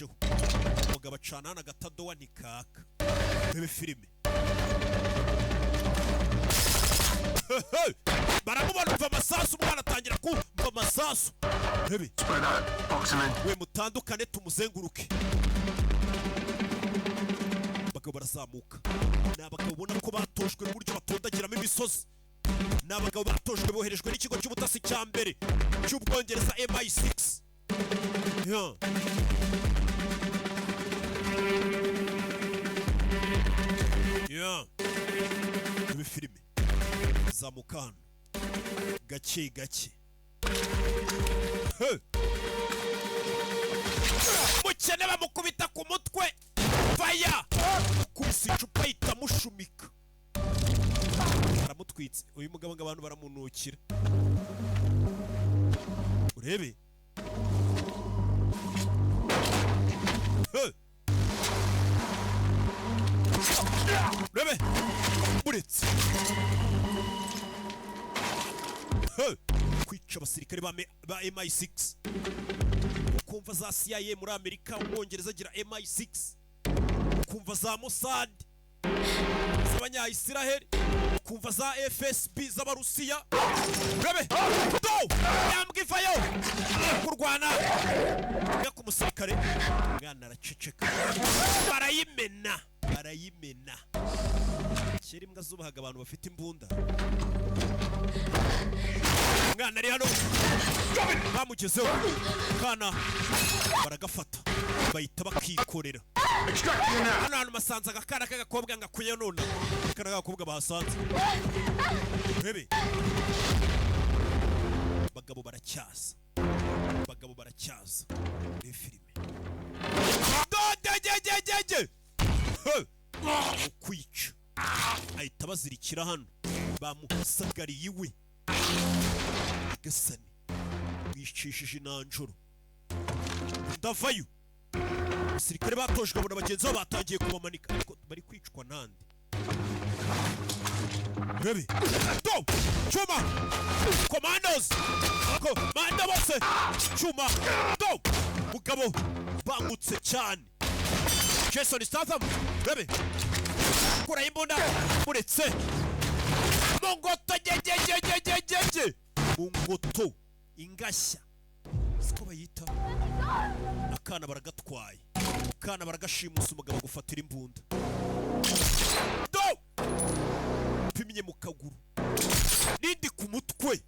Umugabo acana hano agatadowa ntikaka. Rebe filime, baramubona. Umva amasasu, umwana atangira kumva amasasu. Rebe. Spread out. Box him in. We mutandukane, tumuzenguruke. Abagabo barazamuka. Ni abagabo ubona ko batojwe n'uburyo batondagiramo imisozi. Ni abagabo batojwe, boherejwe n'ikigo cy'ubutasi cya mbere cy'Ubwongereza, MI6. Yeah. Yeah. Ibi filime zamuka hano gake gake. Hey! Mukene bamukubita ku mutwe, faya kubisa icupa ahita amushumika, aramutwitse. Uyu mugabo ngo abantu baramunukira. Urebe. Hey! Urebe uretse. Hey! Kwica abasirikare ba MI6, ukumva za CIA muri Amerika, Umwongereza agira MI6, ukumva za Mossad z'Abanyayisiraheli, ukumva za FSB z'Abarusiya. Rebe do yambwa ivayo kurwana ya ku musirikare. Umwana araceceka, barayimena, barayimena. Kera imbwa zubahaga abantu bafite imbunda. Umwana ari hano, bamugezeho, kana baragafata, bahita bakikorera. Extract you now. Hano hantu basanze akana k'agakobwa ngakuye none akana k'agakobwa bahasanze. Rebe, abagabo baracyaza, abagabo baracyaza. Ni filime dodegegegege ukwica, ahita bazirikira hano, bamusagariye iwe. Gasani wicishije inanjoro, ndavayo. Abasirikare batojwe babona bagenzi babo batangiye kubamanika, ariko bari kwicwa nande? Rebe do cyuma, commandos, komanda bose cyuma do. Mugabo bangutse cyane, Jason Statham. Rebe, kura imbunda, muretse mu ngoto gegegegegege, mu ngoto ingashya siko bayita. Akana baragatwaye, akana baragashimusa. Umugabo agufatira imbunda do, pimye mu kaguru n'indi ku mutwe.